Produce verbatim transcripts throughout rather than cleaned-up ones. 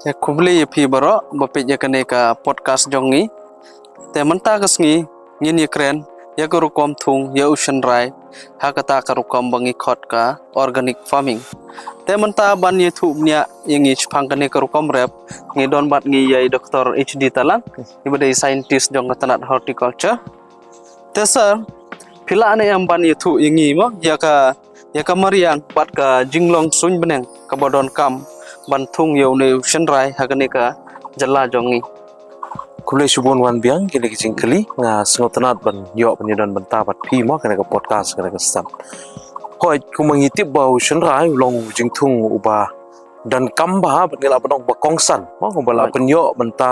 Te khublei ïa phi baroh ba peit ïa kane ka podcast jong ngi. Te mynta ka sngi ngin ïakren ïa ka rukom thung ïa u shynrai ha kata ka rukom ba ngi khot ka organic farming. Te mynta ban ïathuh bniah ïa ngi shaphang kane ka rukom rep, ngi don bad ngi ïa i Doktor H D Talang, i ba dei scientist jong ka tnat horticulture. Te sir, phi lah ne em ban ïathuh ïa ngi mo ïa ka ïa ka mariang bad ka jinglong suiñ bneng kaba donkam ban thung ïa une u shynrai ha kane ka jylla jong ngi. Khublei shibun Wanbiang, kine ki jingkylli nga sngewtynnat ban ïoh ban ïadon bynta bad phi mo kane ka podcast kane ka step. Hooid, kumba ngi tip ba u shynrai u long u jingthung uba donkam bha bad ngi lah ban ong ba kongsan mo, uba lah pynïoh bynta,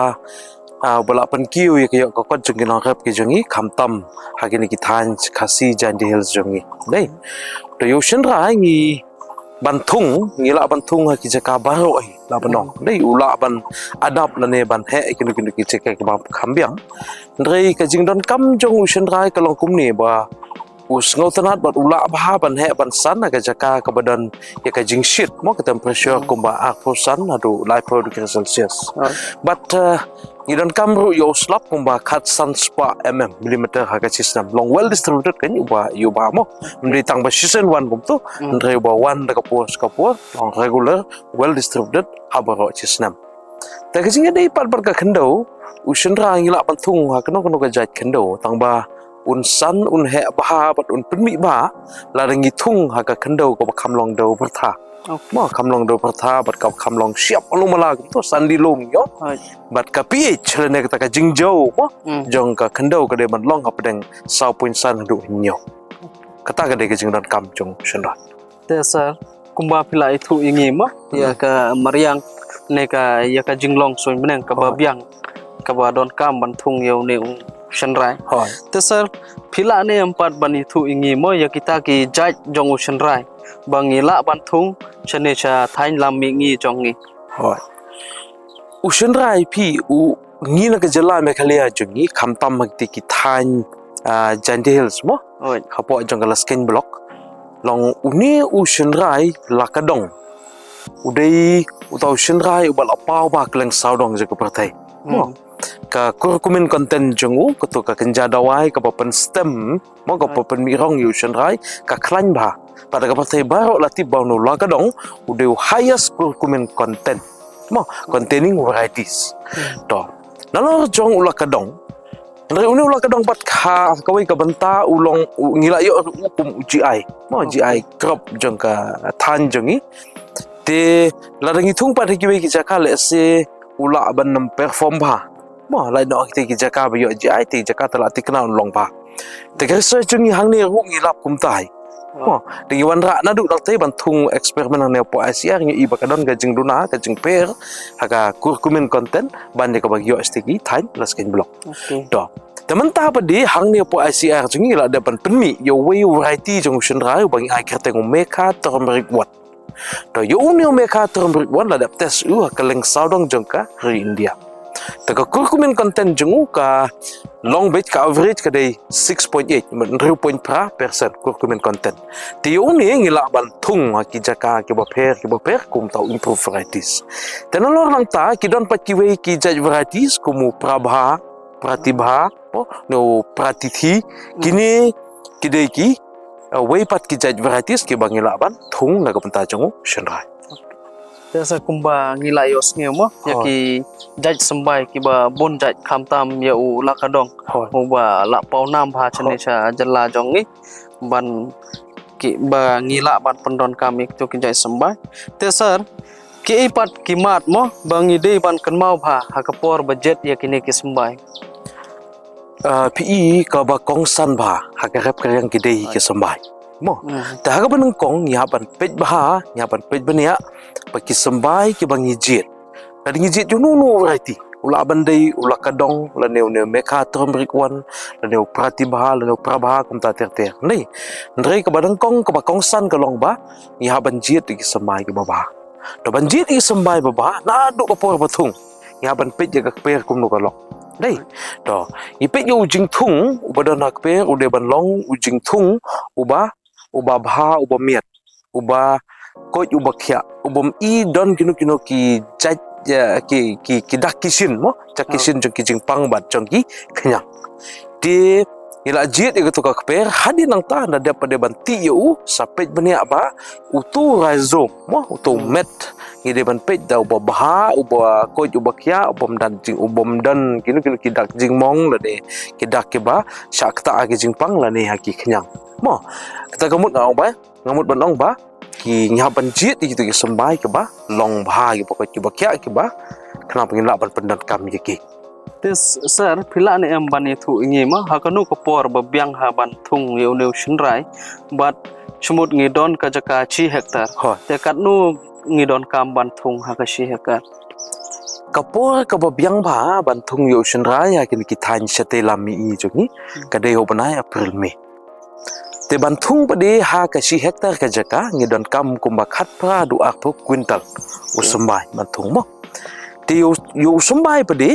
ah, uba lah pynkiew ïa ka ïoh ka kot jong ki nongrep ki jong ngi, khamtam ha kine ki thaiñ Khasi Jaintia Hills jong ngi. Dei. Te ïa u shynrai ngi ban thung, ngi lah ban thung ha ki jaka baroh hi, lah ban ong. Dei, u lah ban adapt lane ban heh kino kino ki jaka kiba kham biang. Hynrei ka jingdonkam jong u shynrai ka long kumne ba u sngewtynnat bad u lah bha ban heh ban san ha ka jaka kaba don ïa ka jingshit mo, ka temperature kumba arphew san haduh laiphew degree Celsius. Bad, eh, ngi donkam ruh ïa u slap kumba khatsan spah mm, millimeter ha ka shi snem. Long well distributed kan ïa uba, ïa uba mo. Ym dei tang ba shisien wan kumto, hynrei uba wan da ka por sha ka por, long regular, well distributed ha baroh shi snem. Te ka jingïadei pat bad ka khyndew, u shynrai ngi lah ban thung ha kano kano ka jait khyndew, tang ba un san, un heh bha bad un pynmih bha lada ngi thung ha ka khyndew kaba kham long dew pyrtha. Mo, kham long dew pyrtha bad kaba kham long shyiap malu mala kumto, sandy loam ïoh. Bad ka pH lane kata ka jingjaw mo jong ka khyndew ka dei ban long hapdeng saw point san haduh hynñiew. Kata ka dei ka jingdonkam jong u shynrai. Te sir, kumba phi la ïathuh ïa ngi mo ïa ka mariang ne ka ïa ka jinglong suiñ bneng kaba biang kaba donkam ban thung ïa une u shynrai. Te sir, phi lah ne em pat ban ïathuh ïa ngi mo ïa kita ki jait jong u shynrai ba ngi lah ban thung shane sha thaiñ lam mihngi jong ngi. U shynrai phi, u ngi na ka jylla Meghalaya jong ngi, khamtam ha kiti ki thaiñ, ah, Jaintia Hills mo, hapoh jong ka Laskein Block, long une u shynrai lakadong. U dei uta u shynrai uba la paw bha ha kylleng sawdong jong ka pyrthei. Mo, ka curcumin content jong u, kato ka kynja dawai kaba pynstem mo, kaba pynmih rong ïa u shynrai, ka khlaiñ bha. Bad ha ka pyrthei baroh la tip ba une u lakadong u dei u highest curcumin content mo, containing varieties. To, nalor jong u lakadong, hynrei une u lakadong pat ha kawei ka bynta u long, ngi la ïoh ruh u kum u GI mo, GI crop jong ka thaiñ jong ngi. Te lada ngi thung pat ha kiwei ki jaka, let's say u lah ban ym perform bha mo, lait noh ha kita ki jaka ba ïoh GI, te jaka te la thikna un long bha. Te ka research jong ngi hangne ruh ngi lap kumta hi mo. Te ngi wanrah naduh nangtei ban thung experiment hangne hapoh ICAR, ngi ïohi ba ka don ka jingduna, ka jingpher ha ka curcumin content ban ïa kaba ïoh sha kita ki thaiñ Laskein Block. To, te mynta pat de hangne hapoh ICAR jong ngi la dep ban pynmih ïa uwei u variety jong u shynrai uba ngi ai kyrteng u Mekha Turmeric One. To, ïa une u Mekha Turmeric One la dep test u ha kylleng sawdong jong ka ri India. Te ka curcumin content jong u ka long beit, ka average ka dei six point eight, hynriew point phra percent curcumin content. Te ïa une ngi lah ban thung ha ki jaka kiba pher kiba pher kum uta u improved varieties. Te nalor nangta ki don pat kiwei ki jait varieties kum u Prabha, Pratibha, ne u Pratithi, kine ki dei ki, uh, wei pat ki jait varieties kiba ngi lah ban thung na ka bynta jong u shynrai. Te sir, kumba ngi la ïohsngew mo ïa ki jait symbai kiba bun jait, khamtam ïa u lakadong uba la paw nam bha shane sha jylla jong ngi, ban ki ba ngi lah ban pyndonkam ïa kito ki jait symbai. Te sir, kiei pat ki mat mo ba ngi dei ban kynmaw bha ha ka por ba jied ïa kine ki symbai? Ah, phi i, kaba kongsan bha ha ka rep ka riang ki dei ki symbai mo. Te ha kaba nyngkong ngi hap ban peit bha, ngi hap ban peit bniah ba ki symbai kiba ngi jied, lada ngi jied ïa uno uno u variety, u lah ban dei u lakadong lane une u Mekha Turmeric One lane u Pratibha lane u Prabha kumta ter ter. Hynrei kaba nyngkong kaba kongsan ka long ba ngi hap ban jied ïa ki symbai kiba bha. To, ban jied ïa ki symbai ba bha naduh ka por ba thung, ngi hap ban peit ïa ka kper kumno ka long. Dei. To, ngi peit ïa u jingthung uba don ha kper, u dei ban long u jingthung uba, uba bha, uba miat, uba koit, uba khiah, u bym i don kino kino ki jait ïa ki, ki, ki dak ki shin mo, dak ki shin jong ki jingpang bad jong ki khñiang. Te ngi la jied ïa kato ka kper, hadien nangta da dep pat de ban tih ïa u, sa peit bniah ba uto u rhizome mo, uto u met, ngi dei ban peit da uba bha, uba koit, uba khiah, uba ym don jing, uba ym don kino kino ki dak jingmong lane ki dak kiba shah ktah ha ki jingpang lane ha ki khñiang mo. Kata ka mut nga ong ba, nga mut ban ong ba ki, ngi hap ban jied ïa kito ki symbai kiba long bha, kiba koit, kiba khiah, kiba khnang ba ngin lah ban pyndonkam ïa ki. Te s-, sir, phi lah ne em ban ïathuh ïa ngi ma, ha kano ka por ba biang ha ban thung ïa une u shynrai, bad shimut ngi don ka jaka shi hektar? Hooid. Te katno ngi donkam ban thung ha ka shi hektar? Ka por kaba biang bha ban thung ïa u shynrai ha kine ki thaiñ shatei lam mihngi jong ngi, ka dei ha u bnai April May. Te ban thung pat de ha ka shi hektar ka jaka, ngi donkam kumba khatphra haduh arphew quintal u symbai ban thung mo. Te ïa u, ïa u symbai pat de,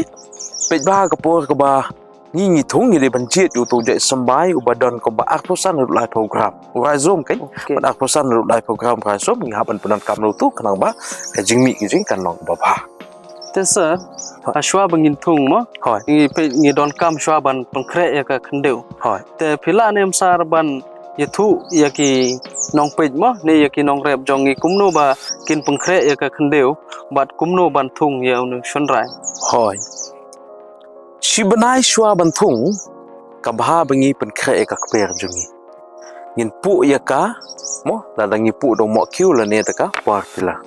peit ba ha ka por kaba ngi, ngi thung, ngi dei ban jied ïa uto u jait symbai uba don kumba arphew san haduh laiphew gram. U rhizome kan, bad arphew san haduh laiphew gram rhizome, ngi hap ban pyndonkam lut u khnang ba ka jingmih ka jong ngi kan long kaba bha. Te sir, ha shuwa ba ngin thung mo, hooid, ngi peit, ngi donkam shuwa ban pynkhreh ïa ka khyndew. Hooid. Te phi lah ne em sir ban ïathuh ïa ki nongpeit mo, ne ïa ki nongrep jong ngi kumno ba kin pynkhreh ïa ka khyndew, bad kumno ban thung ïa une u shynrai? Hooid. Shi bnai shuwa ban thung, ka bha ba ngi pynkhreh ïa ka kper jong ngi. Ngin puh ïa ka mo, lada ngi puh da u mohkiew lane da ka power tiller.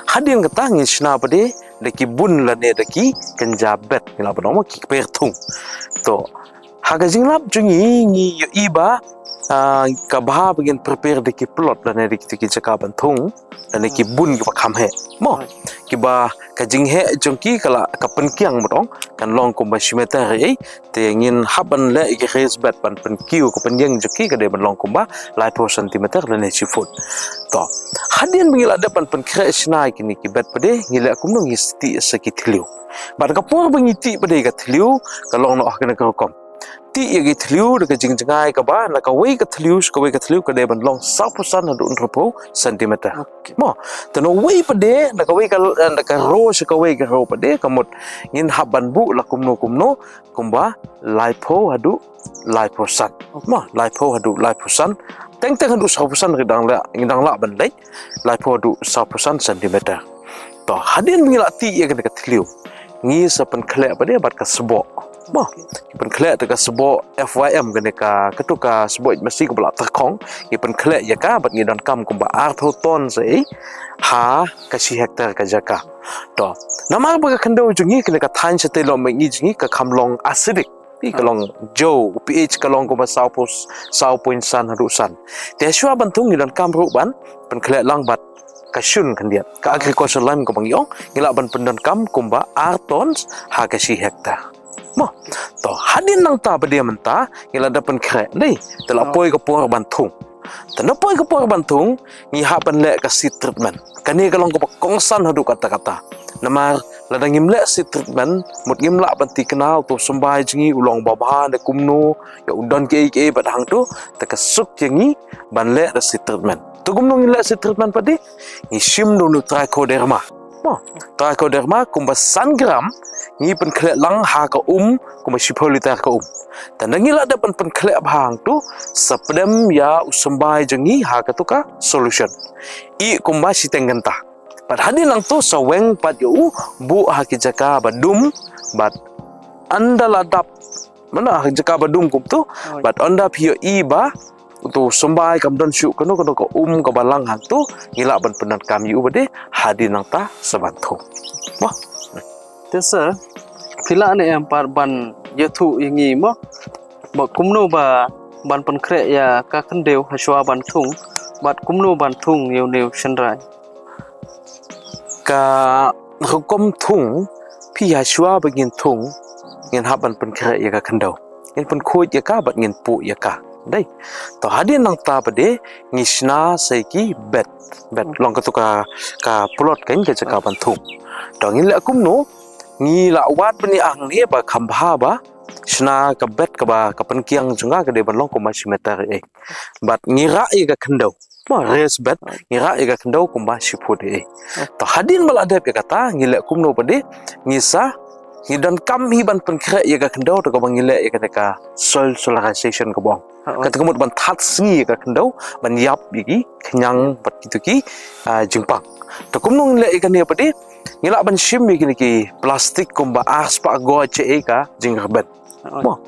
Hadien kata ngin shna pat de da ki bun lane da ki kynja bet, ngi lah ban ong mo, ki kper thung. To, ha ka jinglap jong ngi, ngi ïohi ba, ah, ka bha ba ngin prepare da ki plot lane da ki, ki jaka ban thung, lane ki bun kiba kham heh mo, kiba ka jingheh jong ki ka la, ka pynkiang, mut ong, kan long kumba shi meter ei. Te ngin hap ban leh ïa ki raised bed ban pynkiew, ka pynïeng jong ki ka dei ban long kumba laiphew centimeter lane shi foot. To, hadien ba ngi la dep ban pynkhreh shna ïa kine ki bed pat de, ngi leh kumno? Ngi tih sa ki thliew. Bad ka por ba ngi tih pat de ka thliew, ka long noh ha kane ka rukom. Tih ïa ki thliew da ka jingjngai kaba, na kawei ka thliew sha kawei ka thliew ka dei ban long sawphew san haduh hynriewphew centimeter. Okay. Mo, te na uwei pat de, na kawei ka, na ka row sha kawei ka row pat de, ka mut ngin hap ban buh la kumno kumno, kumba laiphew haduh laiphew san. Okay. Mo, laiphew haduh laiphew san. Teng teng haduh sawphew san ngi dang lah, ngi dang lah ban leit. Laiphew haduh sawphew san centimeter. To, hadien ba ngi la tih ïa kane ka thliew, ngi sa pynkhleh pat de bad ka sboh. Mo, ngi pynkhleh da ka sboh F Y M, kane ka, kato ka sboh ïeit masi kaba la tyrkhong, ngi pynkhleh ïa ka bad ngi donkam kumba arphew ton sa ei ha ka shi hektar ka jaka. To, namar ba ka khyndew jong ngi, kane ka thaiñ shatei lam mihngi jong ngi ka kham long acidic. Pi ka long jew, u pH ka long kumba saw poi-, saw point san haduh san. Te shuwa ban thung ngi donkam ruh ban pynkhleh lang bad ka shun khyndiat. Ka agriculture lime kaba ngi ong, ngi lah ban pyndonkam kumba ar tons ha ka shi hektar. Mo. To, hadien nangta pat de mynta, ngi la dep pynkhreh, dei. Te la poi ka por ban thung. Te na poi ka por ban thung, ngi hap ban leh ka seed treatment. Kane ka long kaba kongsan haduh katta katta. Namar lada ngim leh seed treatment, mut ngim lah ban thikna uto u symbai jong ngi u long babha ne kumno, ïa u don kiei kiei bad hangto, te ka suk ïa ngi ban leh da seed treatment. To kumno ngin leh seed treatment pat de? Ngi shim da une u trichoderma. Mo, trichoderma kumba san gram, ngi pynkhleh lang ha ka um kumba shiphew liter ka um. Te nda ngi la dep ban pynkhleh bha hangto, sa pdem ïa u symbai jong ngi ha kato ka solution. Ïeh kumba shiteng kynta. Bad hadien nangto sa weng pat ïa u, buh ha ki jaka ba dum, bad ynda la dap, mano, ha ki jaka ba dum kumto, bad ynda phi ïohi ba uto u symbai kam don shuh kano kano ka um kaba lang hangto, ngi lah ban pyndonkam ïa u pat de hadien nangta sa ban thung. Mo. Te sir, phi lah ne em pat ban ïathuh ïa ngi mo, ba kumno ba ban pynkhreh ïa ka khyndew ha shuwa ban thung, bad kumno ban thung ïa une u shynrai? Ka rukom thung, phi, ha shuwa ba ngin thung, ngin hap ban pynkhreh ïa ka khyndew. Ngin pynkhuid ïa ka bad ngin puh ïa ka. Dei. To hadien nangta pat de ngi shna sa ïa ki bed. Bed. Long kato ka, ka plot kan, ka jaka ban thung. To ngin leh kumno, ngi la wad bniah hangne ba kham bha ba shna ka bed kaba ka pynkiang jong ka ka dei ban long kumba shi meter ei. Bad ngi rah ïa ka khyndew. Mo, raised bed, ngi rah ïa ka khyndew kumba shi phut hi. To hadien ba la dep ïa kata, ngi leh kumno pat de, ngi sa, ngi donkam hi ban pynkhreh ïa ka khyndew, to kaba ngi leh ïa kane ka soil solarization kaba ong. Kata ka mut ban that sngi ïa ka khyndew, ban ïap ïa ki khñiang bad kito ki, ah, jingpang. To kumno ngi leh ïa kane pat de, ngi lah ban shim ïa kine ki plastik kumba ar spah goj sha ïa ka jingrebein. Mo.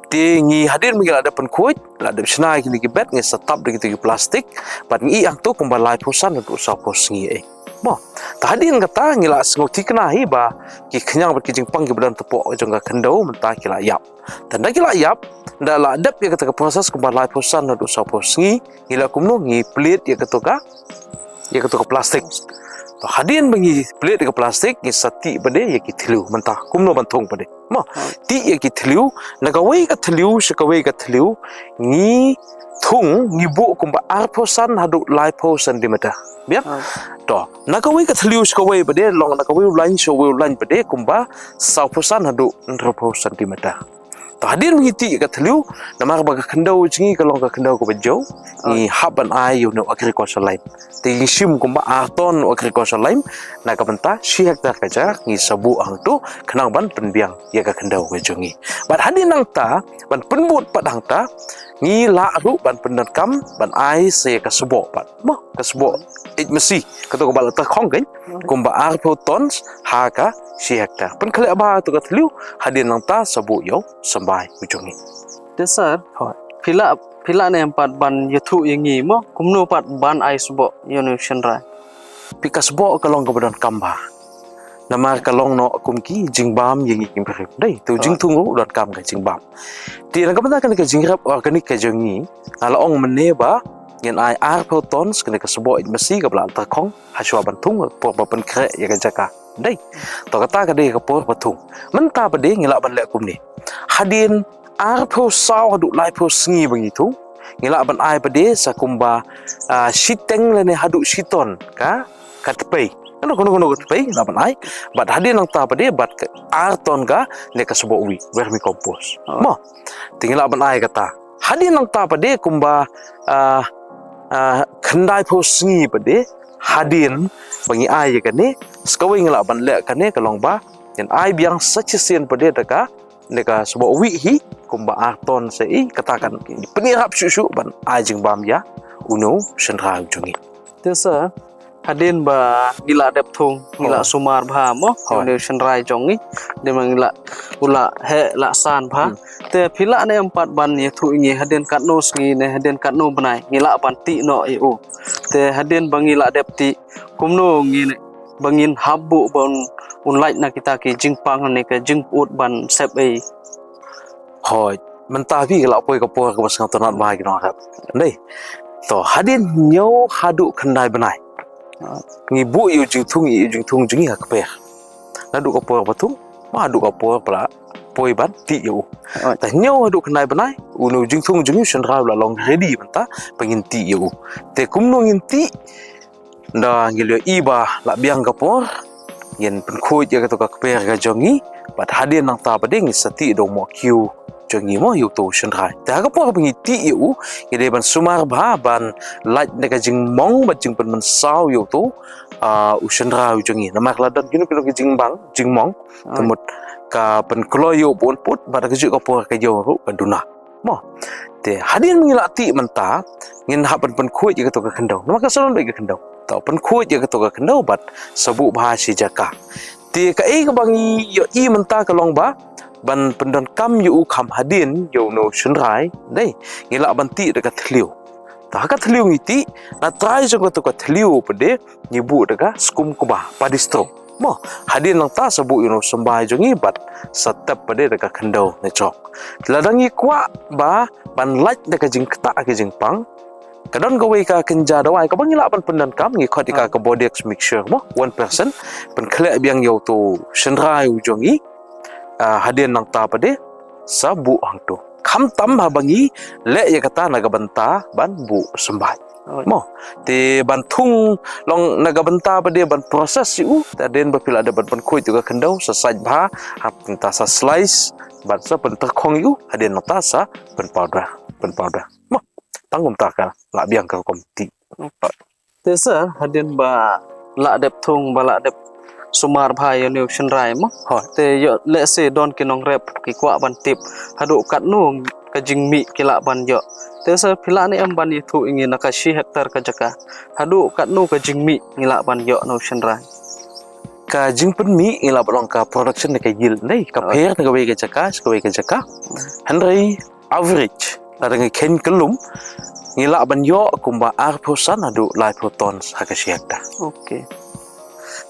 Te ngi hadien ba ngi la dep pynkhuid, la dep shna ïa kine ki bed, ngi sa tap da kito ki plastik, bad ngi ïoh hangto kumba laiphew san haduh sawphew sngi eh. Mo. Te hadien kata ngi la sngew thikna hi ba ki khñiang bad ki jingpang kiba don hapoh jong ka khyndew mynta ki la ïap. Te ynda ki la ïap, ynda la dep ïa kata ka process kumba laiphew san haduh sawphew sngi, ngi leh kumno, ngi plie ïa kato ka, ïa kato ka plastik. To hadien ba ngi plie ïa ka plastik, ngi sa tih pat de ïa ki thliew mynta, kumno ban thung pat de. Mo, tih ïa ki thliew, na kawei ka thliew sha kawei ka thliew, ngi thung, ngi buh kumba arphew san haduh laiphew centimeter. Biang? To, na kawei ka thliew sha kawei pat de, long na kawei u lain sha uwei u lain pat de, kumba sawphew san haduh hynriewphew centimeter. To hadien ba ngi tih ïa ka thliew, namar ba ka khyndew jong ngi ka long ka khyndew kaba jew, ngi hap ban ai ïa une u agriculture lime. Te ngi shim kumba ar ton u agriculture lime, na ka bynta shi hektar ka jaka, ngi sa buh hangto, khnang ban pynbiang ïa ka khyndew ka jong ngi. Bad hadien nangta, ban pynbud pat hangta, ngi lah ruh ban pyndonkam, ban ai sa ïa ka sboh pat. Mo, ka sboh eit masi, kato kaba la tyrkhong kein, kumba arphew tons, ha ka shi hektar. Pynkhleh bha kato ka thliew, hadien nangta sa buh ïa u symbai u jong ngi. Te sir, phi lah, phi lah ne em pat ban ïathuh ïa ngi mo, kumno pat ban ai sboh ïa une u shynrai. Phi, ka sboh ka long kaba donkam bha. Namar ka long noh kum ki jingbam ïa ngi ki briew. Dei, te u jingthung ruh donkam ka jingbam. Te na ka bynta kane ka jingrep organic ka jong ngi, nga la ong mynne ba ngin ai arphew tons kane ka sboh eit masi kaba la tyrkhong, hashwa ban thung, por ba pynkhreh ïa ka jaka. Dei. To kata ka dei ka por ba thung. Mynta pat de ngi lah ban leh kumne. Hadien arphew saw haduh laiphew sngi ba ngi thung, ngi lah ban ai pat de sa kumba, ah, shiteng lane haduh shiton ka, ka tpei. Kano kano kano ka tpei ngi lah ban ai. Bad hadien nangta pat de bad ka ar ton kane ka sboh wheat, vermicompost. Mo. Te ngi lah ban ai kata. Hadien nangta pat de kumba, ah, ah, khyndaiphew sngi pat de, hadien ba ngi ai ïa kane, sa kawei ngi lah ban leh kane ka long ba ngin ai biang sa shisien pat de da ka, da ka sboh wheat hi, kumba ar ton sa i, kata kan pynïarap shuh shuh ban ai jingbam ïa une u shynrai u jong ngi. Te sir, hadien ba ngi la dep thung, ngi la sumar bha mo, une u shynrai jong ngi, hadien ba ngi la, u la heh la san bha. Te phi lah ne em pat ban ïathuh ïa ngi hadien katno sngi ne hadien katno bnai ngi lah ban tih noh ïa u. Te hadien ba ngi la dep tih, kumno ngi ne, ba ngin hap buh ban un lait na kita ki jingpang ne ka jingpyut ban sep ei. Hooid, mynta phi ka la poi ka por kaba sngewtynnat bha ki nongrep. Dei. To hadien hynñiew haduh khyndai bnai, ngi buh ïa u jingthung, ïa u jingthung jong ngi ha kper. Naduh ka por ba thung, ma haduh ka por ba la poi ban tih ïa u. Te hynñiew haduh khyndai bnai, une u jingthung jong ngi u shynrai u la long ready mynta ba ngin tih ïa u. Te kumno ngin tih, ynda ngi la ïohi ba la biang ka por, ngin pynkhuid ïa kato ka kper ka jong ngi, bad hadien nangta pat de ngin sa tih da u mohkiew jong ngi mo ïa uto u shynrai. Te ha ka por ba ngi tih ïa u, ngi dei ban sumar bha ban lait na ka jingmong bad jingpynmynsaw ïa uto, ah, u shynrai u jong ngi. Namar la don kino kino ki jingbang, jingmong, te mut ka pynkloi ïa u ba un put, bad ha kajuh ka por ka ïew ruh ka duna. Mo. Te hadien ba ngi la tih mynta, ngin hap ban pynkhuid ïa kato ka khyndew. Namar ka sa don beit ka khyndew. To pynkhuid ïa kato ka khyndew bad sa buh bha shi jaka. Te kaei kaba ngi ïohi mynta ka long ba ban pyndonkam ïa u kham hadien ïa uno u shynrai, dei, ngi lah ban tih da ka thliew. Te ha ka thliew ngi tih, na trai jong kato ka thliew pat de, ngi buh da ka skum kba, paddy straw. Mo, hadien nangta sa buh ïa uno u symbai jong ngi bad sa tep pat de da ka khyndew ne jrong. Lada ngi kwah ba ban lait da ka jingktah ka jingpang, ka don kawei ka kynja dawai kaba ngi lah ban pyndonkam, ngi khot ïa ka, ka Bordeaux mixture mo, one percent, pynkhleh biang ïa uto u shynrai u jong ngi, ah, hadien nangta pat de sa buh hangto. Khamtam haba ngi leh ïa kata na ka bynta ban buh symbai. Mo. Te ban thung long na ka bynta pat de ban process ïa u, te hadien ba phi la dep ban pynkhuid ïa ka khyndew, sa sait bha, hangta sa slice, bad sa pyntyrkhong ïa u, hadien nangta sa pynpowder, pynpowder. Mo. Tang kumta ka la biang ka rukom tih. Te sir, hadien ba lah dep thung ba lah dep sumar bha ïa une u shynrai mo. Te ïoh lehse don ki nongrep ki kwah ban tip haduh katno ka jingmih ki lah ban ïoh. Te sir, phi lah ne em ban ïathuh ïa ngi na ka shi hektar ka jaka, haduh katno ka jingmih ngi lah ban ïoh na u shynrai? Ka jingpynmih ngi lah ban ong ka production ne ka yield, ne ka pher na kawei ka jaka sha kawei ka jaka. Hynrei average lada ngi kheiñ kyllum ngi lah ban ïoh kumba arphew san haduh laiphew ton ha ka shi hektar.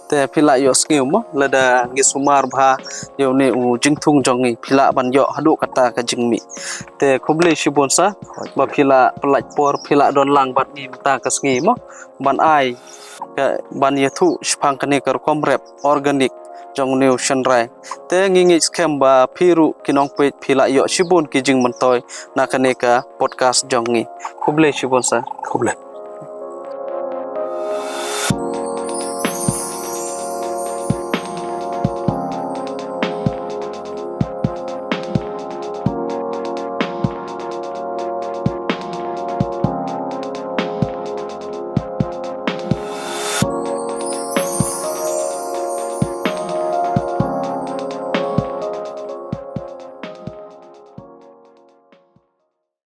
Te phi lah ïohsngew mo, lada ngi sumar bha ïa une u jingthung jong ngi, phi lah ban ïoh haduh kata ka jingmih. Te khublei shibun sir ba phi lah pyllait por, phi lah don lang bad ngi mynta ka sngi mo, ban ai ka, ban ïathuh shaphang kane ka rukom rep organic jong une u shynrai. Te ngi ngeit skhem ba phi ruh ki nongpeit phi lah ïoh shibun ki jingmyntoi na kane ka podcast jong ngi. Khublei shibun sir. Khublei.